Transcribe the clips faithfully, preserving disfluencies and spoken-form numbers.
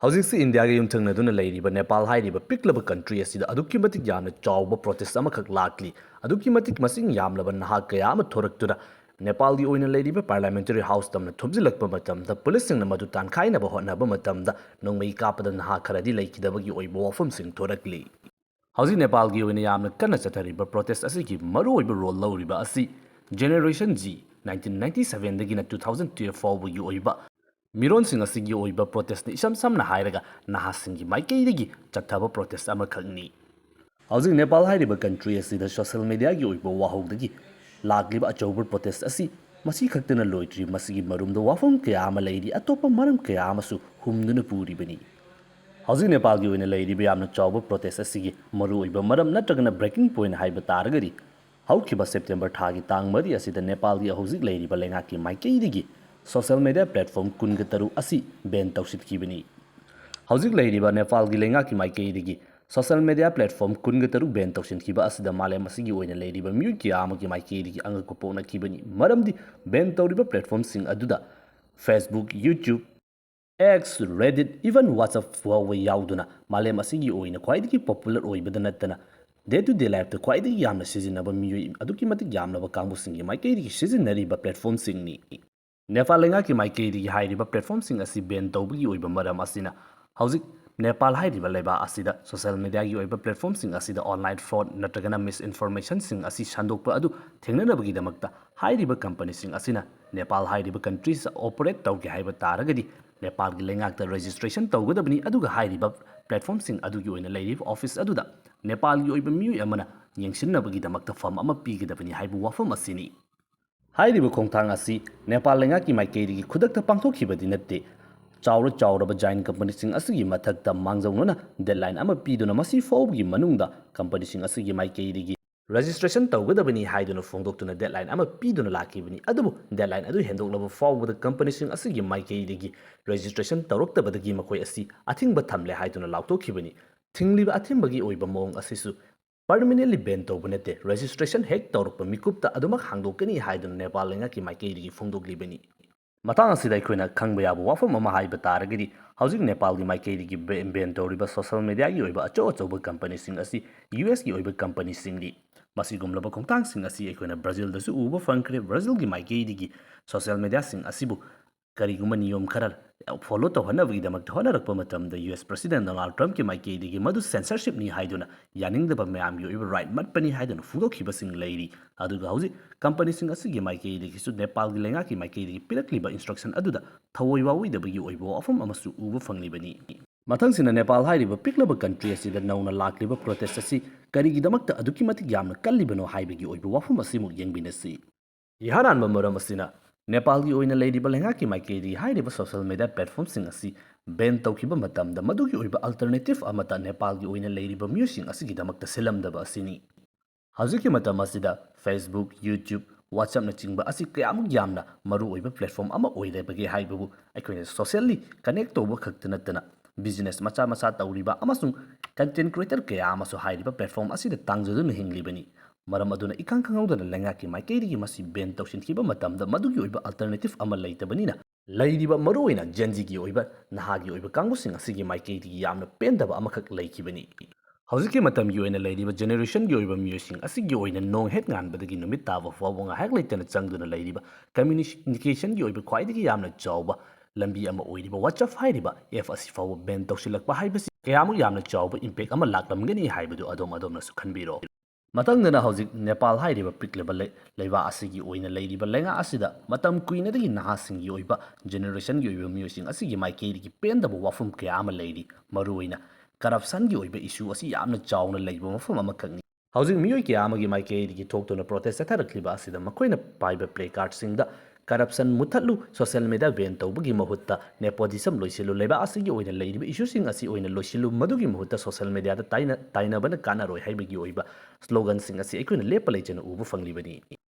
ꯍꯧꯖꯤꯛꯁꯤ ꯏꯟꯗꯤꯌꯥꯒ ꯌꯨꯝꯊꯪꯅꯗꯨꯅ ꯂꯩꯔꯤꯕ ꯅꯦꯄꯥꯜ ꯍꯥꯏꯔꯤꯕ ꯄꯤꯛꯂꯕ ꯀꯟꯇ꯭ꯔꯤ ꯑꯁꯤꯗ ꯑꯗꯨꯛꯀꯤ ꯃꯇꯤꯛ ꯌꯥꯝꯅ ꯆꯥꯎꯕ ꯄ꯭ꯔꯣꯇꯦꯁ ꯑꯃꯈꯛ ꯂꯥꯛꯂꯤ꯫ ꯑꯗꯨꯛꯀꯤ ꯃꯇꯤꯛ ꯃꯁꯤꯡ ꯌꯥꯝꯂꯕ ꯅꯍꯥ ꯀꯌꯥ ꯑꯃ ꯊꯣꯔꯛꯇꯨꯅ ꯅꯦꯄꯥꯜꯒꯤ ꯑꯣꯏꯅ ꯂꯩꯔꯤꯕ ꯄꯥꯔꯂꯥꯃꯦꯟꯇꯔꯤ ꯍꯥꯎꯁ ꯇꯝꯅ ꯊꯨꯝꯖꯤꯜꯂꯛꯄ ꯃꯇꯝꯗ ꯄꯨꯂꯤꯁꯁꯤꯡꯅ ꯃꯗꯨ ꯇꯥꯟꯈꯥꯏꯅꯕ ꯍꯣꯠꯅꯕ ꯃꯇꯝꯗ ꯅꯣꯡꯃꯩ ꯀꯥꯞꯄꯗ ꯅꯍꯥ ꯈꯔꯗꯤ ꯂꯩꯈꯤꯗꯕꯒꯤ ꯑꯣꯏꯕ ꯋꯥꯐꯝꯁꯤꯡ ꯊꯣꯔꯛꯂꯤ꯫ ꯍꯧꯖꯤꯛ ꯅꯦꯄꯥꯜꯒꯤ ꯑꯣꯏꯅ ꯌꯥꯝꯅ ꯀꯟꯅ ꯆꯠꯊꯔꯤꯕ ꯄ꯭ꯔꯣꯇꯦꯁ ꯑꯁꯤꯒꯤ ꯃꯔꯨꯑꯣꯏꯕ ꯔꯣꯜ ꯂꯧꯔꯤꯕ ꯑꯁꯤ ꯖꯦꯅꯦꯔꯦꯁꯟ ꯖꯤ, ꯅꯥꯏꯟꯇꯤꯟ ꯅꯥꯏꯟꯇꯤ ꯁꯚꯦꯟꯗꯒꯤꯅ ꯇꯨ ꯊꯥꯎꯖꯟ ꯇꯨꯌꯦꯜꯐ ꯐꯥꯎꯕꯒꯤ ꯑꯣꯏꯕ ꯃꯤꯔꯣꯟꯁꯤꯡ ꯑꯁꯤꯒꯤ ꯑꯣꯏꯕ ꯄ꯭ꯔꯣꯇꯦꯁꯅ ꯏꯁꯝ ꯁꯝꯅ ꯍꯥꯏꯔꯒ ꯅꯍꯥꯁꯤꯡꯒꯤ ꯃꯥꯏꯀꯩꯗꯒꯤ ꯆꯠꯊꯕ ꯄ꯭ꯔꯣꯇꯦꯁ ꯑꯃꯈꯛꯅꯤ꯫ ꯍꯧꯖꯤꯛ ꯅꯦꯄꯥꯜ ꯍꯥꯏꯔꯤꯕ ꯀꯟꯇ꯭ꯔꯤ ꯑꯁꯤꯗ ꯁꯣꯁꯤꯌꯦꯜ ꯃꯦꯗꯤꯌꯥꯒꯤ ꯑꯣꯏꯕ ꯋꯥꯍꯧꯗꯒꯤ ꯂꯥꯛꯂꯤꯕ ꯑꯆꯧꯕ ꯄ꯭ꯔꯣꯇꯦꯁ ꯑꯁꯤ ꯃꯁꯤ ꯈꯛꯇꯅ ꯂꯣꯏꯗ꯭ꯔꯤ, ꯃꯁꯤꯒꯤ ꯃꯔꯨꯝꯗ ꯋꯥꯐꯝ ꯀꯌꯥ ꯑꯃ ꯂꯩꯔꯤ, ꯑꯇꯣꯞꯄ ꯃꯔꯝ ꯀꯌꯥ ꯑꯃꯁꯨ ꯍꯨꯝꯗꯨꯅ ꯄꯨꯔꯤꯕꯅꯤ꯫ ꯍꯧꯖꯤꯛ ꯅꯦꯄꯥꯜꯒꯤ ꯑꯣꯏꯅ ꯂꯩꯔꯤꯕ ꯌꯥꯝꯅ ꯆꯥꯎꯕ ꯄ꯭ꯔꯣꯇꯦꯁ ꯑꯁꯤꯒꯤ ꯃꯔꯨꯑꯣꯏꯕ ꯃꯔꯝ ꯅꯠꯇ꯭ꯔꯒꯅ ꯕ꯭ꯔꯦꯀꯤꯡ ꯄꯣꯏꯟꯠ ꯍꯥꯏꯕ ꯇꯥꯔꯒꯗꯤ, ꯍꯧꯈꯤꯕ ꯁꯦꯞꯇꯦꯝꯕꯔ ꯊꯥꯒꯤ ꯇꯥꯡ ꯃꯔꯤ ꯑꯁꯤꯗ ꯅꯦꯄꯥꯜꯒꯤ ꯍꯧꯖꯤꯛ ꯂꯩꯔꯤꯕ ꯂꯩꯉꯥꯛꯀꯤ ꯃꯥꯏꯀꯩꯗꯒꯤ ꯁꯣꯁꯤꯌꯦꯜ ꯃꯦꯗꯤꯌꯥ ꯄ꯭ꯂꯦꯠꯐꯣꯔꯝ ꯀꯨꯟꯒ ꯇꯔꯨꯛ ꯑꯁꯤ ꯕꯦꯟ ꯇꯧꯁꯤꯟꯈꯤꯕꯅꯤ꯫ ꯍꯧꯖꯤꯛ ꯂꯩꯔꯤꯕ ꯅꯦꯄꯥꯜꯒꯤ ꯂꯩꯉꯥꯛꯀꯤ ꯃꯥꯏꯀꯩꯗꯒꯤ ꯁꯣꯁꯤꯌꯦꯜ ꯃꯦꯗꯤꯌꯥ ꯄ꯭ꯂꯦꯠꯐꯣꯔꯝ ꯀꯨꯟꯒ ꯇꯔꯨꯛ ꯕꯦꯟ ꯇꯧꯁꯤꯟꯈꯤꯕ ꯑꯁꯤꯗ ꯃꯥꯂꯦꯝ ꯑꯁꯤꯒꯤ ꯑꯣꯏꯅ ꯂꯩꯔꯤꯕ ꯃꯤꯑꯣꯏ ꯀꯌꯥ ꯑꯃꯒꯤ ꯃꯥꯏꯀꯩꯗꯒꯤ ꯑꯉꯛꯄ ꯄꯣꯛꯅꯈꯤꯕꯅꯤ꯫ ꯃꯔꯝꯗꯤ ꯕꯦꯟ ꯇꯧꯔꯤꯕ ꯄ꯭ꯂꯦꯠꯐꯣꯔꯝꯁꯤꯡ ꯑꯗꯨꯗ Facebook, YouTube, X, Reddit, even WhatsApp ꯐꯥꯎꯕ ꯌꯥꯎꯗꯨꯅ ꯃꯥꯂꯦꯝ ꯑꯁꯤꯒꯤ ꯑꯣꯏꯅ ꯈ꯭ꯋꯥꯏꯗꯒꯤ ꯄꯣꯄꯨꯂꯔ ꯑꯣꯏꯕꯗ ꯅꯠꯇꯅ ꯗꯦ ꯇꯨ ꯗꯦ ꯂꯥꯏꯐꯇ ꯈ꯭ꯋꯥꯏꯗꯒꯤ ꯌꯥꯝꯅ ꯁꯤꯖꯤꯟꯅꯕ ꯃꯤꯑꯣꯏ ꯑꯗꯨꯛꯀꯤ ꯃꯇꯤꯛ ꯌꯥꯝꯂꯕ ꯀꯥꯡꯕꯨꯁꯤꯡꯒꯤ ꯃꯥꯏꯀꯩꯗꯒꯤ ꯁꯤꯖꯤꯟꯅꯔꯤꯕ ꯄ꯭ꯂꯦꯠꯐꯣꯔꯝꯁꯤꯡꯅꯤ꯫ ꯅꯦꯄꯥꯜ ꯂꯩꯉꯥꯛꯀꯤ ꯃꯥꯏꯀꯩꯗꯒꯤ ꯍꯥꯏꯔꯤꯕ ꯄ꯭ꯂꯦꯠꯐꯣꯔꯝꯁꯤꯡ ꯑꯁꯤ ꯕꯦꯟ ꯇꯧꯕꯒꯤ ꯑꯣꯏꯕ ꯃꯔꯝ ꯑꯁꯤꯅ ꯍꯧꯖꯤꯛ ꯅꯦꯄꯥꯜ ꯍꯥꯏꯔꯤꯕ ꯂꯩꯕꯥꯛ ꯑꯁꯤꯗ ꯁꯣꯁꯤꯌꯦꯜ ꯃꯦꯗꯤꯌꯥꯒꯤ ꯑꯣꯏꯕ ꯄ꯭ꯂꯦꯠꯐꯣꯔꯝꯁꯤꯡ ꯑꯁꯤꯗ ꯑꯣꯟꯂꯥꯏꯟ ꯐ꯭ꯔꯣꯗ ꯅꯠꯇ꯭ꯔꯒꯅ ꯃꯤꯁꯏꯟꯐꯣꯔꯃꯦꯁꯟꯁꯤꯡ ꯑꯁꯤ ꯁꯟꯗꯣꯛꯄ ꯑꯗꯨ ꯊꯦꯡꯅꯅꯕꯒꯤꯗꯃꯛꯇ ꯍꯥꯏꯔꯤꯕ ꯀꯝꯄꯅꯤꯁꯤꯡ ꯑꯁꯤꯅ ꯅꯦꯄꯥꯜ ꯍꯥꯏꯔꯤꯕ ꯀꯟꯇ꯭ꯔꯤꯁꯤꯗ ꯑꯣꯄꯔꯦꯠ ꯇꯧꯒꯦ ꯍꯥꯏꯕ ꯇꯥꯔꯒꯗꯤ ꯅꯦꯄꯥꯜꯒꯤ ꯂꯩꯉꯥꯛꯇ ꯔꯦꯖꯤꯁꯇ꯭ꯔꯦꯁꯟ ꯇꯧꯒꯗꯕꯅꯤ, ꯑꯗꯨꯒ ꯍꯥꯏꯔꯤꯕ ꯄ꯭ꯂꯦꯠꯐꯣꯔꯝꯁꯤꯡ ꯑꯗꯨꯒꯤ ꯑꯣꯏꯅ ꯂꯩꯔꯤꯕ ꯑꯣꯐꯤꯁ ꯑꯗꯨꯗ ꯅꯦꯄꯥꯜꯒꯤ ꯑꯣꯏꯕ ꯃꯤꯑꯣꯏ ꯑꯃꯅ ꯌꯦꯡꯁꯤꯟꯅꯕꯒꯤꯗꯃꯛꯇ ꯐꯝ ꯑꯃ ꯄꯤꯒꯗꯕꯅꯤ ꯍꯥꯏꯕ ꯋꯥꯐꯝ ꯑꯁꯤꯅꯤ꯫ ꯍꯥꯏꯔꯤꯕ ꯈꯣꯡꯊꯥꯡ ꯑꯁꯤ ꯅꯦꯄꯥꯜ ꯂꯩꯉꯥꯛꯀꯤ ꯃꯥꯏꯀꯩꯗꯒꯤ ꯈꯨꯗꯛꯇ ꯄꯥꯡꯊꯣꯛꯈꯤꯕꯗꯤ ꯅꯠꯇꯦ꯫ ꯆꯥꯎꯔ ꯆꯥꯎꯔꯕ ꯖꯥꯏꯟ ꯀꯝꯄꯅꯤꯁꯤꯡ ꯑꯁꯤꯒꯤ ꯃꯊꯛꯇ ꯃꯥꯡꯖꯧꯅꯅ ꯗꯦꯗꯂꯥꯏꯟ ꯑꯃ ꯄꯤꯗꯨꯅ ꯃꯁꯤ ꯐꯥꯎꯕꯒꯤ ꯃꯅꯨꯡꯗ ꯀꯝꯄꯅꯤꯁꯤꯡ ꯑꯁꯤꯒꯤ ꯃꯥꯏꯀꯩꯗꯒꯤ ꯔꯦꯖꯤꯁꯇ꯭ꯔꯦꯁꯟ ꯇꯧꯒꯗꯕꯅꯤ ꯍꯥꯏꯗꯨꯅ ꯐꯣꯡꯗꯣꯛꯇꯨꯅ ꯗꯦꯗꯂꯥꯏꯟ ꯑꯃ ꯄꯤꯗꯨꯅ ꯂꯥꯛꯈꯤꯕꯅꯤ꯫ ꯑꯗꯨꯕꯨ ꯗꯦꯗꯂꯥꯏꯟ ꯑꯗꯨ ꯍꯦꯟꯗꯣꯛꯂꯕ ꯐꯥꯎꯕꯗ ꯀꯝꯄꯅꯤꯁꯤꯡ ꯑꯁꯤꯒꯤ ꯃꯥꯏꯀꯩꯗꯒꯤ ꯔꯦꯖꯤꯁꯇ꯭ꯔꯦꯁꯟ ꯇꯧꯔꯛꯇꯕꯗꯒꯤ ꯃꯈꯣꯏ ꯑꯁꯤ ꯑꯊꯤꯡꯕ ꯊꯝꯂꯦ ꯍꯥꯏꯗꯨꯅ ꯂꯥꯎꯊꯣꯛꯈꯤꯕꯅꯤ꯫ ꯊꯤꯡꯂꯤꯕ ꯑꯊꯤꯡꯕꯒꯤ ꯑꯣꯏꯕ ꯃꯑꯣꯡ ꯑꯁꯤꯁꯨ ꯄꯔꯃꯤꯅꯦꯟꯂꯤ ꯕꯦꯟ ꯇꯧꯕ ꯅꯠꯇꯦ, ꯔꯦꯖꯤꯁꯇ꯭ꯔꯦꯁꯟ ꯍꯦꯛ ꯇꯧꯔꯛꯄ ꯃꯤꯀꯨꯞꯇ ꯑꯗꯨꯃꯛ ꯍꯥꯡꯗꯣꯛꯀꯅꯤ ꯍꯥꯏꯗꯨꯅ ꯅꯦꯄꯥꯜ ꯂꯩꯉꯥꯛꯀꯤ ꯃꯥꯏꯀꯩꯗꯒꯤ ꯐꯣꯡꯗꯣꯛꯂꯤꯕꯅꯤ꯫ ꯃꯇꯥꯡ ꯑꯁꯤꯗ ꯑꯩꯈꯣꯏꯅ ꯈꯪꯕ ꯌꯥꯕ ꯋꯥꯐꯝ ꯑꯃ ꯍꯥꯏꯕ ꯇꯥꯔꯒꯗꯤ, ꯍꯧꯖꯤꯛ ꯅꯦꯄꯥꯜꯒꯤ ꯃꯥꯏꯀꯩꯗꯒꯤ ꯕꯦ-, ban ꯇꯧꯔꯤꯕ social media ꯒꯤ ꯑꯣꯏꯕ ꯑꯆꯧ ꯑꯆꯧꯕ company ꯁꯤꯡ ꯑꯁꯤ U S ꯀꯤ ꯑꯣꯏꯕ company ꯁꯤꯡꯅꯤ꯫ ꯃꯁꯤꯒꯨꯝꯂꯕ ꯈꯣꯡꯊꯥꯡꯁꯤꯡ ꯑꯁꯤ ꯑꯩꯈꯣꯏꯅ ꯕ꯭ꯔꯥꯖꯤꯜꯗꯁꯨ ꯎꯕ ꯐꯪꯈ꯭ꯔꯦ꯫ ꯕ꯭ꯔꯥꯖꯤꯜꯒꯤ ꯃꯥꯏꯀꯩꯗꯒꯤ social media ꯁꯤꯡ ꯑꯁꯤꯕꯨ ꯀꯔꯤꯒꯨꯝꯕ ꯅꯤꯌꯣꯝ ꯈꯔ follow ꯇꯧꯍꯟꯅꯕꯒꯤꯗꯃꯛꯇ ꯍꯣꯠꯅꯔꯛꯄ ꯃꯇꯝꯗ, U S President Donald Trump ꯀꯤ ꯃꯥꯏꯀꯩꯗꯒꯤ ꯃꯗꯨ censorship ꯅꯤ ꯍꯥꯏꯗꯨꯅ, ꯌꯥꯅꯤꯡꯗꯕ ꯃꯌꯥꯝꯒꯤ ꯑꯣꯏꯕ right ꯃꯠꯄꯅꯤ ꯍꯥꯏꯗꯨꯅ ꯐꯣꯡꯗꯣꯛꯈꯤꯕꯁꯤꯡ ꯂꯩꯔꯤ꯫ ꯑꯗꯨꯒ ꯍꯧꯖꯤꯛ company ꯁꯤꯡ ꯑꯁꯤꯒꯤ ꯃꯥꯏꯀꯩꯗꯒꯤꯁꯨ ꯅꯦꯄꯥꯜꯒꯤ ꯂꯩꯉꯥꯛꯀꯤ ꯃꯥꯏꯀꯩꯗꯒꯤ ꯄꯤꯔꯛꯂꯤꯕ instruction ꯑꯗꯨꯗ ꯊꯋꯥꯏ ꯌꯥꯎꯔꯣꯏꯗꯕꯒꯤ ꯑꯣꯏꯕ ꯋꯥꯐꯝ ꯑꯃꯁꯨ ꯎꯕ ꯐꯪꯂꯤꯕꯅꯤ꯫ ꯃꯊꯪꯁꯤꯅ ꯅꯦꯄꯥꯜ ꯍꯥꯏꯔꯤꯕ ꯄꯤꯛꯂꯕ country ꯑꯁꯤꯗ ꯅꯧꯅ ꯂꯥꯛꯂꯤꯕ protest ꯑꯁꯤ ꯀꯔꯤꯒꯤꯗꯃꯛꯇ ꯑꯗꯨꯛꯀꯤ ꯃꯇꯤꯛ ꯌꯥꯝꯅ ꯀꯜꯂꯤꯕꯅꯣ ꯍꯥꯏꯕꯒꯤ ꯑꯣꯏꯕ ꯋꯥꯐꯝ ꯑꯁꯤꯃꯨꯛ ꯌꯦꯡꯃꯤꯟꯅꯁꯤ꯫ ꯏꯍꯥꯟ ꯍꯥꯟꯕ ꯃꯔꯝ ꯑꯁꯤꯅ, ꯅꯦꯄꯥꯜꯒꯤ ꯑꯣꯏꯅ ꯂꯩꯔꯤꯕ ꯂꯩꯉꯥꯛꯀꯤ ꯃꯥꯏꯀꯩꯗꯒꯤ ꯍꯥꯏꯔꯤꯕ social media platform ꯁꯤꯡ ꯑꯁꯤ ban ꯇꯧꯈꯤꯕ ꯃꯇꯝꯗ, ꯃꯗꯨꯒꯤ ꯑꯣꯏꯕ alternative ꯑꯃꯠꯇ ꯅꯦꯄꯥꯜꯒꯤ ꯑꯣꯏꯅ ꯂꯩꯔꯤꯕ ꯃꯤꯑꯣꯏꯁꯤꯡ ꯑꯁꯤꯒꯤꯗꯃꯛꯇ ꯁꯤꯜꯂꯝꯗꯕ ꯑꯁꯤꯅꯤ꯫ ꯍꯧꯖꯤꯛꯀꯤ ꯃꯇꯝ ꯑꯁꯤꯗ Facebook, YouTube, WhatsApp ꯅꯆꯤꯡꯕ ꯑꯁꯤ ꯀꯌꯥꯃꯨꯛ ꯌꯥꯝꯅ ꯃꯔꯨꯑꯣꯏꯕ platform ꯑꯃ ꯑꯣꯏꯔꯕꯒꯦ ꯍꯥꯏꯕꯕꯨ ꯑꯩꯈꯣꯏꯅ socially connect ꯇꯧꯕ ꯈꯛꯇ ꯅꯠꯇꯅ, business ꯃꯆꯥ ꯃꯆꯥ ꯇꯧꯔꯤꯕ ꯑꯃꯁꯨꯡ content creator ꯀꯌꯥ ꯑꯃꯁꯨ ꯍꯥꯏꯔꯤꯕ platform ꯑꯁꯤꯗ ꯇꯥꯡꯖꯗꯨꯅ ꯍꯤꯡꯂꯤꯕꯅꯤ꯫ ꯃꯔꯝ ꯑꯗꯨꯅ, ꯏꯈꯪ ꯈꯪꯍꯧꯗꯅ ꯂꯩꯉꯥꯛꯀꯤ ꯃꯥꯏꯀꯩꯗꯒꯤ ꯃꯁꯤ ban ꯇꯧꯁꯤꯟꯈꯤꯕ ꯃꯇꯝꯗ, ꯃꯗꯨꯒꯤ ꯑꯣꯏꯕ alternative ꯑꯃ ꯂꯩꯇꯕꯅꯤꯅ, ꯂꯩꯔꯤꯕ ꯃꯔꯨꯑꯣꯏꯅ Gen Z ꯒꯤ ꯑꯣꯏꯕ ꯅꯍꯥꯒꯤ ꯑꯣꯏꯕ ꯀꯥꯡꯕꯨꯁꯤꯡ ꯑꯁꯤꯒꯤ ꯃꯥꯏꯀꯩꯗꯒꯤ ꯌꯥꯝꯅ ꯄꯦꯟꯗꯕ ꯑꯃꯈꯛ ꯂꯩꯈꯤꯕꯅꯤ꯫ ꯍꯧꯖꯤꯛꯀꯤ ꯃꯇꯝꯒꯤ ꯑꯣꯏꯅ ꯂꯩꯔꯤꯕ generation ꯒꯤ ꯑꯣꯏꯕ ꯃꯤꯑꯣꯏꯁꯤꯡ ꯑꯁꯤꯒꯤ ꯑꯣꯏꯅ ꯅꯣꯡ ꯍꯦꯛ ꯉꯥꯟꯕꯗꯒꯤ ꯅꯨꯃꯤꯠ ꯇꯥꯕ ꯐꯥꯎꯕ ꯉꯥꯏꯍꯥꯛ ꯂꯩꯇꯅ ꯆꯪꯗꯨꯅ ꯂꯩꯔꯤꯕ communication ꯒꯤ ꯑꯣꯏꯕ ꯈ꯭ꯋꯥꯏꯗꯒꯤ ꯌꯥꯝꯅ ꯆꯥꯎꯕ ꯂꯝꯕꯤ ꯑꯃ ꯑꯣꯏꯔꯤꯕ WhatsApp ꯍꯥꯏꯔꯤꯕ app ꯑꯁꯤ ꯐꯥꯎꯕ ban ꯇꯧꯁꯤꯜꯂꯛꯄ ꯍꯥꯏꯕꯁꯤ ꯀꯌꯥꯃꯨꯛ ꯌꯥꯝꯅ ꯆꯥꯎꯕ impact ꯑꯃ ꯂꯥꯛꯂꯝꯒꯅꯤ ꯍꯥꯏꯕꯗꯨ ꯑꯗꯣꯝ ꯑꯗꯣꯝꯅꯁꯨ ꯈꯟꯕꯤꯔꯣ꯫ ꯃꯊꯪꯗꯅ ꯍꯧꯖꯤꯛ ꯅꯦꯄꯥꯜ ꯍꯥꯏꯔꯤꯕ ꯄꯤꯛꯂꯤꯕ ꯂꯩ-, ꯂꯩꯕꯥꯛ ꯑꯁꯤꯒꯤ ꯑꯣꯏꯅ ꯂꯩꯔꯤꯕ ꯂꯩꯉꯥꯛ ꯑꯁꯤꯗ ꯃꯇꯝ ꯀꯨꯏꯅꯗꯒꯤ ꯅꯍꯥꯁꯤꯡꯒꯤ ꯑꯣꯏꯕ, generation ꯒꯤ ꯑꯣꯏꯕ ꯃꯤꯑꯣꯏꯁꯤꯡ ꯑꯁꯤꯒꯤ ꯃꯥꯏꯀꯩꯗꯒꯤ ꯄꯦꯟꯗꯕ ꯋꯥꯐꯝ ꯀꯌꯥ ꯑꯃ ꯂꯩꯔꯤ꯫ ꯃꯔꯨꯑꯣꯏꯅ corruption ꯒꯤ ꯑꯣꯏꯕ issue ꯑꯁꯤ ꯌꯥꯝꯅ ꯆꯥꯎꯅ ꯂꯩꯕ ꯃꯐꯝ ꯑꯃꯈꯛꯅꯤ꯫ ꯍꯧꯖꯤꯛ ꯃꯤꯑꯣꯏ ꯀꯌꯥ ꯑꯃꯒꯤ ꯃꯥꯏꯀꯩꯗꯒꯤ ꯊꯣꯛꯇꯨꯅ protest ꯆꯠꯊꯔꯛꯂꯤꯕ ꯑꯁꯤꯗ ꯃꯈꯣꯏꯅ ꯄꯥꯏꯕ placard ꯁꯤꯡꯗ "Corruption ꯃꯨꯊꯠꯂꯨ, social media ban ꯇꯧꯕꯒꯤ ꯃꯍꯨꯠꯇ nepotism ꯂꯣꯏꯁꯤꯜꯂꯨ, ꯂꯩꯕꯥꯛ ꯑꯁꯤꯒꯤ ꯑꯣꯏꯅ ꯂꯩꯔꯤꯕ issue ꯁꯤꯡ ꯑꯁꯤ ꯑꯣꯏꯅ ꯂꯣꯏꯁꯤꯜꯂꯨ, ꯃꯗꯨꯒꯤ ꯃꯍꯨꯠꯇ social media ꯗ ꯇꯥꯏꯅ-, ꯇꯥꯏꯅꯕꯅ ꯀꯥꯟꯅꯔꯣꯏ" ꯍꯥꯏꯕꯒꯤ ꯑꯣꯏꯕ slogan ꯁꯤꯡ ꯑꯁꯤ ꯑꯩꯈꯣꯏꯅ ꯂꯦꯞꯄ ꯂꯩꯇꯅ ꯎꯕ ꯐꯪꯂꯤꯕꯅꯤ꯫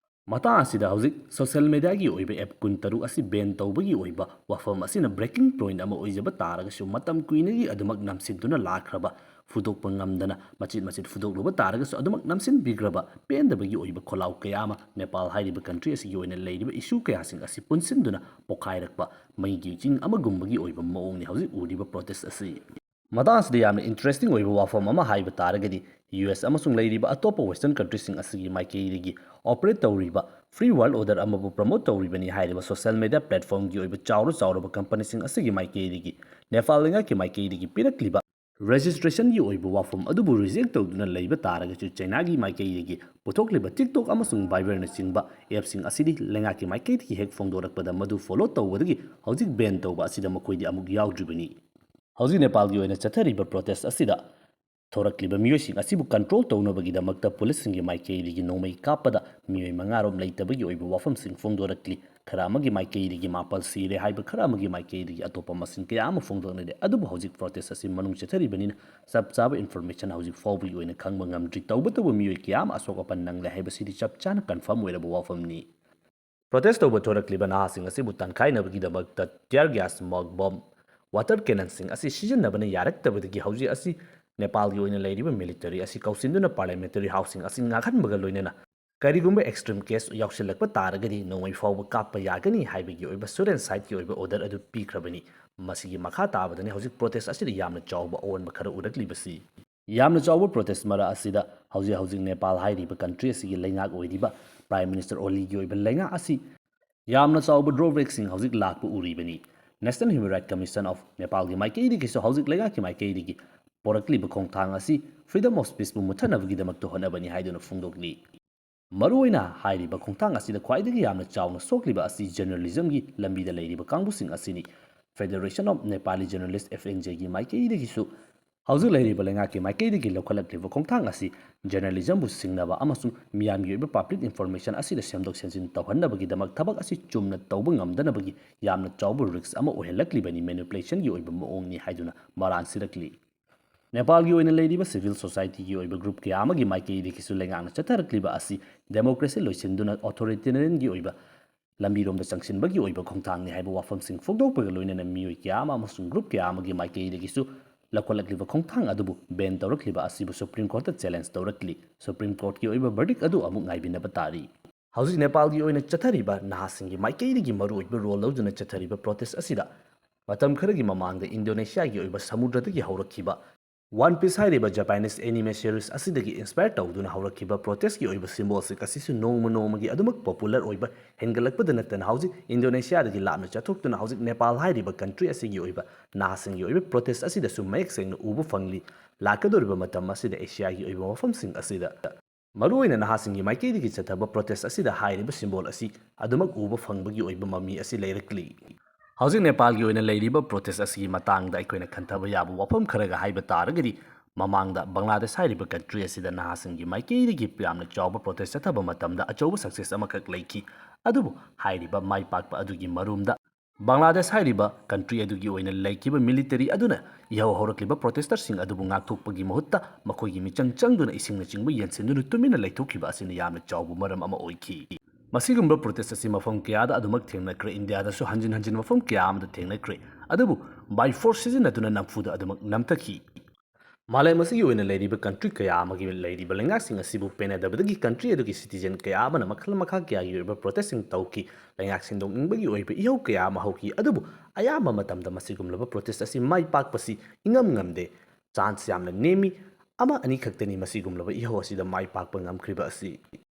ꯃꯇꯥꯡ ꯑꯁꯤꯗ ꯍꯧꯖꯤꯛ social media ꯒꯤ ꯑꯣꯏꯕ app ꯀꯨꯟꯇꯔꯨꯛ ꯑꯁꯤ ban ꯇꯧꯕꯒꯤ ꯑꯣꯏꯕ ꯋꯥꯐꯝ ꯑꯁꯤꯅ breaking point ꯑꯃ ꯑꯣꯏꯖꯕ ꯇꯥꯔꯒꯁꯨ, ꯃꯇꯝ ꯀꯨꯏꯅꯒꯤ ꯑꯗꯨꯃꯛ ꯅꯝꯁꯤꯟꯗꯨꯅ ꯂꯥꯛꯈ꯭ꯔꯕ ꯐꯨꯗꯣꯛꯄ ꯉꯝꯗꯅ ꯃꯆꯤꯠ ꯃꯆꯤꯠ ꯐꯨꯗꯣꯛꯂꯨꯕ ꯇꯥꯔꯒꯁꯨ, ꯑꯗꯨꯃꯛ ꯅꯝꯁꯤꯟꯕꯤꯈ꯭ꯔꯕ ꯄꯦꯟꯗꯕꯒꯤ ꯑꯣꯏꯕ ꯈꯣꯜꯂꯥꯎ ꯀꯌꯥ ꯑꯃ ꯅꯦꯄꯥꯜ ꯍꯥꯏꯔꯤꯕ ꯀꯟꯇ꯭ꯔꯤ ꯑꯁꯤꯒꯤ ꯑꯣꯏꯅ ꯂꯩꯔꯤꯕ ꯏꯁꯨ ꯀꯌꯥꯁꯤꯡ ꯑꯁꯤ ꯄꯨꯟꯁꯤꯟꯗꯨꯅ ꯄꯣꯈꯥꯏꯔꯛꯄ ꯃꯩꯒꯤ ꯆꯤꯡ ꯑꯃꯒꯨꯝꯕꯒꯤ ꯑꯣꯏꯕ ꯃꯑꯣꯡꯅꯤ ꯍꯧꯖꯤꯛ ꯎꯔꯤꯕ ꯄ꯭ꯔꯣꯇꯦꯁ ꯑꯁꯤ꯫ ꯃꯇꯥꯡ ꯑꯁꯤꯗ ꯌꯥꯝꯅ ꯏꯟꯇꯔꯦꯁꯇꯤꯡ ꯑꯣꯏꯕ ꯋꯥꯐꯝ ꯑꯃ ꯍꯥꯏꯕ ꯇꯥꯔꯒꯗꯤ, ꯌꯨ ꯑꯦꯁ ꯑꯃꯁꯨꯡ ꯂꯩꯔꯤꯕ ꯑꯇꯣꯞꯄ ꯋꯦꯁꯇꯔꯟ ꯀꯟꯇ꯭ꯔꯤꯁꯤꯡ ꯑꯁꯤꯒꯤ ꯃꯥꯏꯀꯩꯗꯒꯤ ꯑꯣꯄꯔꯦꯠ ꯇꯧꯔꯤꯕ ꯐ꯭ꯔꯤ ꯋꯥꯔꯜ ꯑꯣꯔꯗꯔ ꯑꯃꯕꯨ ꯄ꯭ꯔꯃꯣꯠ ꯇꯧꯔꯤꯕꯅꯤ ꯍꯥꯏꯔꯤꯕ ꯁꯣꯁꯤꯌꯦꯜ ꯃꯦꯗꯤꯌꯥ ꯄ꯭ꯂꯦꯠꯐꯣꯔꯝꯒꯤ ꯑꯣꯏꯕ ꯆꯥꯎꯔ ꯆꯥꯎꯔꯕ ꯀꯝꯄꯅꯤꯁꯤꯡ ꯑꯁꯤꯒꯤ ꯃꯥꯏꯀꯩꯗꯒꯤ ꯅꯦꯄꯥꯜ ꯂꯩꯉꯥꯛꯀꯤ ꯃꯥꯏꯀꯩꯗꯒꯤ ꯄꯤꯔꯛꯂꯤꯕ ꯔꯦꯖꯤꯁꯇ꯭ꯔꯦꯁꯟꯒꯤ ꯑꯣꯏꯕ ꯋꯥꯐꯝ ꯑꯗꯨꯕꯨ ꯔꯤꯖꯦꯛ ꯇꯧꯗꯨꯅ ꯂꯩꯕ ꯇꯥꯔꯒꯁꯨ, ꯆꯩꯅꯥꯒꯤ ꯃꯥꯏꯀꯩꯗꯒꯤ ꯄꯨꯊꯣꯛꯂꯤꯕ TikTok ꯑꯃꯁꯨꯡ Viberꯅꯆꯤꯡꯕ ꯑꯦꯞꯁꯤꯡ ꯑꯁꯤꯗꯤ ꯂꯩꯉꯥꯛꯀꯤ ꯃꯥꯏꯀꯩꯗꯒꯤ ꯍꯦꯛ ꯐꯣꯡꯗꯣꯔꯛꯄꯗ ꯃꯗꯨ ꯐꯣꯂꯣ ꯇꯧꯕꯗꯒꯤ ꯍꯧꯖꯤꯛ ꯕꯦꯟ ꯇꯧꯕ ꯑꯁꯤꯗ ꯃꯈꯣꯏꯗꯤ ꯑꯃꯨꯛ ꯌꯥꯎꯗ꯭ꯔꯤꯕꯅꯤ꯫ ꯍꯧꯖꯤꯛ ꯅꯦꯄꯥꯜꯒꯤ ꯑꯣꯏꯅ ꯆꯠꯊꯔꯤꯕ ꯄ꯭ꯔꯣꯇꯦꯁ ꯑꯁꯤꯗ ꯊꯣꯔꯛꯂꯤꯕ ꯃꯤꯑꯣꯏꯁꯤꯡ ꯑꯁꯤꯕꯨ ꯀꯟꯇ꯭ꯔꯣꯜ ꯇꯧꯅꯕꯒꯤꯗꯃꯛꯇ ꯄꯨꯂꯤꯁꯁꯤꯡꯒꯤ ꯃꯥꯏꯀꯩꯗꯒꯤ ꯅꯣꯡꯃꯩ ꯀꯥꯞꯄꯗ ꯃꯤꯑꯣꯏ ꯃꯉꯥꯔꯣꯝ ꯂꯩꯇꯕꯒꯤ ꯑꯣꯏꯕ ꯋꯥꯐꯝꯁꯤꯡ ꯐꯣꯡꯗꯣꯔꯛꯂꯤ꯫ ꯈꯔ ꯑꯃꯒꯤ ꯃꯥꯏꯀꯩꯗꯒꯤ ꯃꯥꯄꯜ ꯁꯤꯔꯦ ꯍꯥꯏꯕ, ꯈꯔ ꯑꯃꯒꯤ ꯃꯥꯏꯀꯩꯗꯒꯤ ꯑꯇꯣꯞꯄ ꯃꯁꯤꯡ ꯀꯌꯥ ꯑꯃ ꯐꯣꯡꯗꯣꯛꯅꯔꯦ꯫ ꯑꯗꯨꯕꯨ ꯍꯧꯖꯤꯛ ꯄ꯭ꯔꯣꯇꯦꯁ ꯑꯁꯤ ꯃꯅꯨꯡ ꯆꯠꯊꯔꯤꯕꯅꯤꯅ ꯆꯞ ꯆꯥꯕ ꯏꯟꯐꯣꯔꯃꯦꯁꯟ ꯍꯧꯖꯤꯛ ꯐꯥꯎꯕꯒꯤ ꯑꯣꯏꯅ ꯈꯪꯕ ꯉꯝꯗ꯭ꯔꯤ꯫ ꯇꯧꯕꯇꯕꯨ ꯃꯤꯑꯣꯏ ꯀꯌꯥ ꯑꯃ ꯑꯁꯣꯛ ꯑꯄꯟ ꯅꯪꯂꯦ ꯍꯥꯏꯕꯁꯤꯗꯤ ꯆꯞ ꯆꯥꯅ ꯀꯟꯐꯥꯔꯝ ꯑꯣꯏꯔꯕ ꯋꯥꯐꯝꯅꯤ꯫ ꯄ꯭ꯔꯣꯇꯦꯁ ꯇꯧꯕ ꯊꯣꯔꯛꯂꯤꯕ ꯅꯍꯥꯁꯤꯡ ꯑꯁꯤꯕꯨ ꯇꯥꯟꯈꯥꯏꯅꯕꯒꯤꯗꯃꯛꯇ tear gas, mug bomb, water cannonꯁꯤꯡ ꯑꯁꯤ ꯁꯤꯖꯤꯟꯅꯕꯅ ꯌꯥꯔꯛꯇꯕꯗꯒꯤ ꯍꯧꯖꯤꯛ ꯑꯁꯤ ꯅꯦꯄꯥꯜꯒꯤ ꯑꯣꯏꯅ ꯂꯩꯔꯤꯕ ꯃꯤꯂꯤꯇꯔꯤ ꯑꯁꯤ ꯀꯧꯁꯤꯟꯗꯨꯅ ꯄꯥꯔꯂꯤꯌꯥꯃꯦꯟꯇꯔꯤ ꯍꯥꯎꯁꯁꯤꯡ ꯑꯁꯤ ꯉꯥꯛꯍꯟꯕꯒ ꯂꯣꯏꯅꯅ ꯀꯔꯤꯒꯨꯝꯕ ꯑꯦꯛꯁꯇ꯭ꯔꯤꯝ ꯀꯦꯁ ꯌꯥꯎꯁꯤꯜꯂꯛꯄ ꯇꯥꯔꯒꯗꯤ ꯅꯣꯡꯃꯩ ꯐꯥꯎꯕ ꯀꯥꯞꯄ ꯌꯥꯒꯅꯤ ꯍꯥꯏꯕꯒꯤ ꯑꯣꯏꯕ ꯁꯨꯠ ꯑꯦꯟ ꯁꯥꯏꯠꯀꯤ ꯑꯣꯏꯕ ꯑꯣꯔꯗꯔ ꯑꯗꯨ ꯄꯤꯈ꯭ꯔꯕꯅꯤ꯫ ꯃꯁꯤꯒꯤ ꯃꯈꯥ ꯇꯥꯕꯗꯅꯤ ꯍꯧꯖꯤꯛ ꯄ꯭ꯔꯣꯇꯦꯁ ꯑꯁꯤꯗ ꯌꯥꯝꯅ ꯆꯥꯎꯕ ꯑꯑꯣꯟꯕ ꯈꯔ ꯎꯔꯛꯂꯤꯕꯁꯤ꯫ ꯌꯥꯝꯅ ꯆꯥꯎꯕ ꯄ꯭ꯔꯣꯇꯦꯁ ꯃꯔꯛ ꯑꯁꯤꯗ ꯍꯧꯖꯤꯛ ꯍꯧꯖꯤꯛ ꯅꯦꯄꯥꯜ ꯍꯥꯏꯔꯤꯕ ꯀꯟꯇ꯭ꯔꯤ ꯑꯁꯤꯒꯤ ꯂꯩꯉꯥꯛ ꯑꯣꯏꯔꯤꯕ ꯄ꯭ꯔꯥꯏꯝ ꯃꯤꯅꯤꯁꯇꯔ ꯑꯣꯂꯤꯒꯤ ꯑꯣꯏꯕ ꯂꯩꯉꯥꯛ ꯑꯁꯤ ꯌꯥꯝꯅ ꯆꯥꯎꯕ ꯗ꯭ꯔꯣꯕꯦꯛꯁꯤꯡ ꯍꯧꯖꯤꯛ ꯂꯥꯛꯄ ꯎꯔꯤꯕꯅꯤ꯫ National Human Rights Commission of Nepalꯒꯤ ꯃꯥꯏꯀꯩꯗꯒꯤꯁꯨ ꯍꯧꯖꯤꯛ ꯂꯩꯉꯥꯛꯀꯤ ꯃꯥꯏꯀꯩꯗꯒꯤ ꯄꯣꯔꯛꯂꯤꯕ ꯈꯣꯡꯊꯥꯡ ꯑꯁꯤ freedom of speechꯄꯨ ꯃꯨꯠꯊꯅꯕꯒꯤꯗꯃꯛꯇ ꯍꯣꯠꯅꯕꯅꯤ ꯍꯥꯏꯗꯨꯅ ꯐꯣꯡꯗꯣꯛꯂꯤ꯫ ꯃꯔꯨꯑꯣꯏꯅ ꯍꯥꯏꯔꯤꯕ ꯈꯣꯡꯊꯥꯡ ꯑꯁꯤꯗ ꯈ꯭ꯋꯥꯏꯗꯒꯤ ꯌꯥꯝꯅ ꯆꯥꯎꯅ ꯁꯣꯛꯂꯤꯕ ꯑꯁꯤ ꯖꯔꯅꯦꯂꯤꯖꯝꯒꯤ ꯂꯝꯕꯤꯗ ꯂꯂꯩꯔꯤꯕ ꯀꯥꯡꯕꯨꯁꯤꯡ ꯑꯁꯤꯅꯤ꯫ Federation of Nepali Journalists, FNJꯒꯤ ꯃꯥꯏꯀꯩꯗꯒꯤꯁꯨ ꯍꯧꯖꯤꯛ ꯂꯩꯔꯤꯕ ꯂꯩꯉꯥꯛꯀꯤ ꯃꯥꯏꯀꯩꯗꯒꯤ ꯂꯧꯈꯠꯂꯛꯂꯤꯕ ꯈꯣꯡꯊꯥꯡ ꯑꯁꯤ ꯖꯔꯅꯦꯂꯤꯖꯝꯕꯨ ꯁꯤꯡꯅꯕ ꯑꯃꯁꯨꯡ ꯃꯤꯌꯥꯝꯒꯤ ꯑꯣꯏꯕ ꯄꯕ꯭ꯂꯤꯛ ꯏꯟꯐꯣꯔꯃꯦꯁꯟ ꯑꯁꯤꯗ ꯁꯦꯝꯗꯣꯛ ꯁꯦꯝꯖꯤꯟ ꯇꯧꯍꯟꯅꯕꯒꯤꯗꯃꯛ ꯊꯕꯛ ꯑꯁꯤ ꯆꯨꯝꯅ ꯇꯧꯕ ꯉꯝꯗꯅꯕꯒꯤ ꯌꯥꯝꯅ ꯆꯥꯎꯕ ꯔꯤꯁꯛ ꯑꯃ ꯑꯣꯏꯍꯜꯂꯛꯂꯤꯕꯅꯤ, ꯃꯦꯅꯤꯄꯨꯂꯦꯁꯟꯒꯤ ꯑꯣꯏꯕ ꯃꯑꯣꯡꯅꯤ ꯍꯥꯏꯗꯨꯅ ꯃꯔꯥꯟ ꯁꯤꯔꯛꯂꯤ꯫ ꯅꯦꯄꯥꯜꯒꯤ ꯑꯣꯏꯅ ꯂꯩꯔꯤꯕ ꯁꯤꯚꯤꯜ ꯁꯣꯁꯥꯏꯇꯤꯒꯤ ꯑꯣꯏꯕ ꯒ꯭ꯔꯨꯞ ꯀꯌꯥ ꯑꯃꯒꯤ ꯃꯥꯏꯀꯩꯗꯒꯤꯁꯨ ꯂꯩꯉꯥꯛꯅ ꯆꯠꯊꯔꯛꯂꯤꯕ ꯑꯁꯤ ꯗꯦꯃꯣꯀ꯭ꯔꯦꯁꯤ ꯂꯣꯏꯁꯤꯟꯗꯨꯅ ꯑꯣꯊꯣꯔꯤꯇꯦꯔꯤꯌꯟꯒꯤ ꯑꯣꯏꯕ ꯂꯝꯕꯤꯔꯣꯝꯗ ꯆꯪꯁꯤꯟꯕꯒꯤ ꯑꯣꯏꯕ ꯈꯣꯡꯊꯥꯡꯅꯤ ꯍꯥꯏꯕ ꯋꯥꯐꯝꯁꯤꯡ ꯐꯣꯡꯗꯣꯛꯄꯒ ꯂꯣꯏꯅꯅ ꯃꯤꯑꯣꯏ ꯀꯌꯥ ꯑꯃ ꯑꯃꯁꯨꯡ ꯒ꯭ꯔꯨꯞ ꯀꯌꯥ ꯑꯃꯒꯤ ꯃꯥꯏꯀꯩꯗꯒꯤꯁꯨ ꯂꯧꯈꯠꯂꯛꯂꯤꯕ ꯈꯣꯡꯊꯥꯡ ꯑꯗꯨꯕꯨ ꯕꯦꯟ ꯇꯧꯔꯛꯂꯤꯕ ꯑꯁꯤꯕꯨ ꯁꯨꯄ꯭ꯔꯤꯝ ꯀꯣꯔꯠꯇ ꯆꯦꯂꯦꯟꯖ ꯇꯧꯔꯛꯂꯤ꯫ ꯁꯨꯄ꯭ꯔꯤꯝ ꯀꯣꯔꯠꯀꯤ ꯑꯣꯏꯕ ꯕꯔꯗꯤꯛ ꯑꯗꯨ ꯑꯃꯨꯛ ꯉꯥꯏꯕꯤꯅꯕ ꯇꯥꯔꯤ꯫ ꯍꯧꯖꯤꯛ ꯅꯦꯄꯥꯜꯒꯤ ꯑꯣꯏꯅ ꯆꯠꯊꯔꯤꯕ ꯅꯍꯥꯁꯤꯡꯒꯤ ꯃꯥꯏꯀꯩꯗꯒꯤ ꯃꯔꯨꯑꯣꯏꯕ ꯔꯣꯜ ꯂꯧꯗꯨꯅ ꯆꯠꯊꯔꯤꯕ ꯄ꯭ꯔꯣꯇꯦꯁ ꯑꯁꯤꯗ ꯃꯇꯝ ꯈꯔꯒꯤ ꯃꯃꯥꯡꯗ ꯏꯟꯗꯣꯅꯦꯁꯤꯌꯥꯒꯤ ꯑꯣꯏꯕ ꯁꯃꯨꯗ꯭ꯔꯗꯒꯤ ꯍꯧꯔꯛꯈꯤꯕ ꯋꯥꯟ ꯄꯤꯁ ꯍꯥꯏꯔꯤꯕ ꯖꯄꯥꯅꯤꯁ ꯑꯦꯅꯤꯃꯦ ꯁꯤꯔꯤꯁ ꯑꯁꯤꯗꯒꯤ ꯏꯟꯁꯄꯥꯌꯔ ꯇꯧꯗꯨꯅ ꯍꯧꯔꯛꯈꯤꯕ ꯄ꯭ꯔꯣꯇꯦꯁꯀꯤ ꯑꯣꯏꯕ ꯁꯤꯝꯕꯣꯜꯁꯤꯡ ꯑꯁꯤꯁꯨ ꯅꯣꯡꯃ ꯅꯣꯡꯃꯒꯤ ꯑꯗꯨꯃꯛ ꯄꯣꯄꯨꯂꯔ ꯑꯣꯏꯕ ꯍꯦꯟꯒꯠꯂꯛꯄꯗ ꯅꯠꯇꯅ ꯍꯧꯖꯤꯛ ꯏꯟꯗꯣꯅꯦꯁꯤꯌꯥꯗꯒꯤ ꯂꯥꯞꯅ ꯆꯠꯊꯣꯛꯇꯨꯅ ꯍꯧꯖꯤꯛ ꯅꯦꯄꯥꯜ ꯍꯥꯏꯔꯤꯕ ꯀꯟꯇ꯭ꯔꯤ ꯑꯁꯤꯒꯤ ꯑꯣꯏꯕ ꯅꯍꯥꯁꯤꯡꯒꯤ ꯑꯣꯏꯕ ꯄ꯭ꯔꯣꯇꯦꯁ ꯑꯁꯤꯗꯁꯨ ꯃꯌꯦꯛ ꯁꯦꯡꯅ ꯎꯕ ꯐꯪꯂꯤ꯫ ꯂꯥꯛꯀꯗꯧꯔꯤꯕ ꯃꯇꯝ ꯑꯁꯤꯗ ꯑꯦꯁꯤꯌꯥꯒꯤ ꯑꯣꯏꯕ ꯃꯐꯝꯁꯤꯡ ꯑꯁꯤꯗ ꯃꯔꯨꯑꯣꯏꯅ ꯅꯍꯥꯁꯤꯡꯒꯤ ꯃꯥꯏꯀꯩꯗꯒꯤ ꯆꯠꯊꯕ ꯄ꯭ꯔꯣꯇꯦꯁ ꯑꯁꯤꯗ ꯍꯥꯏꯔꯤꯕ ꯁꯤꯝꯕꯣꯜ ꯑꯁꯤ ꯑꯗꯨꯃꯛ ꯎꯕ ꯐꯪꯕꯒꯤ ꯑꯣꯏꯕ ꯃꯃꯤ ꯑꯁꯤ ꯂꯩꯔꯛꯂꯤ꯫ ꯍꯧꯖꯤꯛ ꯅꯦꯄꯥꯜꯒꯤ ꯑꯣꯏꯅ ꯂꯩꯔꯤꯕ ꯄ꯭ꯔꯣꯇꯦꯁ ꯑꯁꯤꯒꯤ ꯃꯇꯥꯡꯗ ꯑꯩꯈꯣꯏꯅ ꯈꯟꯊꯕ ꯌꯥꯕ ꯋꯥꯐꯝ ꯈꯔꯒ ꯍꯥꯏꯕ ꯇꯥꯔꯒꯗꯤ, ꯃꯃꯥꯡꯗ ꯕꯪꯒ꯭ꯂꯥꯗꯦꯁ ꯍꯥꯏꯔꯤꯕ ꯀꯟꯇ꯭ꯔꯤ ꯑꯁꯤꯗ ꯅꯍꯥꯁꯤꯡꯒꯤ ꯃꯥꯏꯀꯩꯗꯒꯤ ꯌꯥꯝꯅ ꯆꯥꯎꯕ ꯄ꯭ꯔꯣꯇꯦꯁ ꯆꯠꯊꯕ ꯃꯇꯝꯗ ꯑꯆꯧꯕ ꯁꯛꯁꯦꯁ ꯑꯃꯈꯛ ꯂꯩꯈꯤ꯫ ꯑꯗꯨꯕꯨ ꯍꯥꯏꯔꯤꯕ ꯃꯥꯏ ꯄꯥꯛꯄ ꯑꯗꯨꯒꯤ ꯃꯔꯨꯝꯗ ꯕꯪꯒ꯭ꯂꯥꯗꯦꯁ ꯍꯥꯏꯔꯤꯕ ꯀꯟꯇ꯭ꯔꯤ ꯑꯗꯨꯒꯤ ꯑꯣꯏꯅ ꯂꯩꯈꯤꯕ ꯃꯤꯂꯤꯇꯔꯤ ꯑꯗꯨꯅ ꯏꯍꯧ ꯍꯧꯔꯛꯂꯤꯕ ꯄ꯭ꯔꯣꯇꯦꯁꯇꯔꯁꯤꯡ ꯑꯗꯨꯕꯨ ꯉꯥꯛꯊꯣꯛꯄꯒꯤ ꯃꯍꯨꯠꯇ ꯃꯈꯣꯏꯒꯤ ꯃꯤꯆꯪ ꯆꯪꯗꯨꯅ ꯏꯁꯤꯡꯅꯆꯤꯡꯕ ꯌꯦꯟꯁꯤꯟꯗꯨꯅ ꯇꯨꯃꯤꯟꯅ ꯂꯩꯊꯣꯛꯈꯤꯕ ꯑꯁꯤꯅ ꯌꯥꯝꯅ ꯆꯥꯎꯕ ꯃꯔꯝ ꯑꯃ ꯑꯣꯏꯈꯤ꯫ ꯃꯁꯤꯒꯨꯝꯕ ꯄ꯭ꯔꯣꯇꯦꯁ ꯑꯁꯤ ꯃꯐꯝ ꯀꯌꯥꯗ ꯑꯗꯨꯃꯛ ꯊꯦꯡꯅꯈ꯭ꯔꯦ꯫ ꯏꯟꯗꯤꯌꯥꯗꯁꯨ ꯍꯟꯖꯤꯟ ꯍꯟꯖꯤꯟ ꯃꯐꯝ ꯀꯌꯥ ꯑꯃꯗ ꯊꯦꯡꯅꯈ꯭ꯔꯦ꯫ ꯑꯗꯨꯕꯨ ꯕꯥꯏ ꯐꯣꯔꯁ ꯁꯤꯖꯤꯟꯅꯗꯨꯅ ꯅꯝꯐꯨꯗ ꯑꯗꯨꯃꯛ ꯅꯝꯊꯈꯤ꯫ ꯃꯥꯂꯦꯝ ꯑꯁꯤꯒꯤ ꯑꯣꯏꯅ ꯂꯩꯔꯤꯕ ꯀꯟꯇ꯭ꯔꯤ ꯀꯌꯥ ꯑꯃꯒꯤ ꯂꯩꯔꯤꯕ ꯂꯩꯉꯥꯛꯁꯤꯡ ꯑꯁꯤꯕꯨ ꯄꯦꯟꯅꯗꯕꯗꯒꯤ ꯀꯟꯇ꯭ꯔꯤ ꯑꯗꯨꯒꯤ ꯁꯤꯇꯤꯖꯦꯟ ꯀꯌꯥ ꯑꯃꯅ ꯃꯈꯜ ꯃꯈꯥ ꯀꯌꯥꯒꯤ ꯑꯣꯏꯕ ꯄ꯭ꯔꯣꯇꯦꯁꯁꯤꯡ ꯇꯧꯈꯤ꯫ ꯂꯩꯉꯥꯛ ꯁꯤꯟꯗꯣꯛꯅꯤꯡꯕꯒꯤ ꯑꯣꯏꯕ ꯏꯍꯧ ꯀꯌꯥ ꯑꯃ ꯍꯧꯈꯤ꯫ ꯑꯗꯨꯕꯨ ꯑꯌꯥꯝꯕ ꯃꯇꯝꯗ ꯃꯁꯤꯒꯨꯝꯂꯕ ꯄ꯭ꯔꯣꯇꯦꯁ ꯑꯁꯤ ꯃꯥꯏ ꯄꯥꯛꯄꯁꯤ ꯏꯉꯝ ꯉꯝꯗꯦ꯫ ꯆꯥꯟꯁ ꯌꯥꯝꯅ ꯅꯦꯝꯃꯤ꯫ ꯑꯃ ꯑꯅꯤ ꯈꯛꯇꯅꯤ ꯃꯁꯤꯒꯨꯝꯂꯕ ꯏꯍꯧ ꯑꯁꯤꯗ ꯃꯥꯏ ꯄꯥꯛꯄ ꯉꯝꯈ꯭ꯔꯤꯕ ꯑꯁꯤ꯫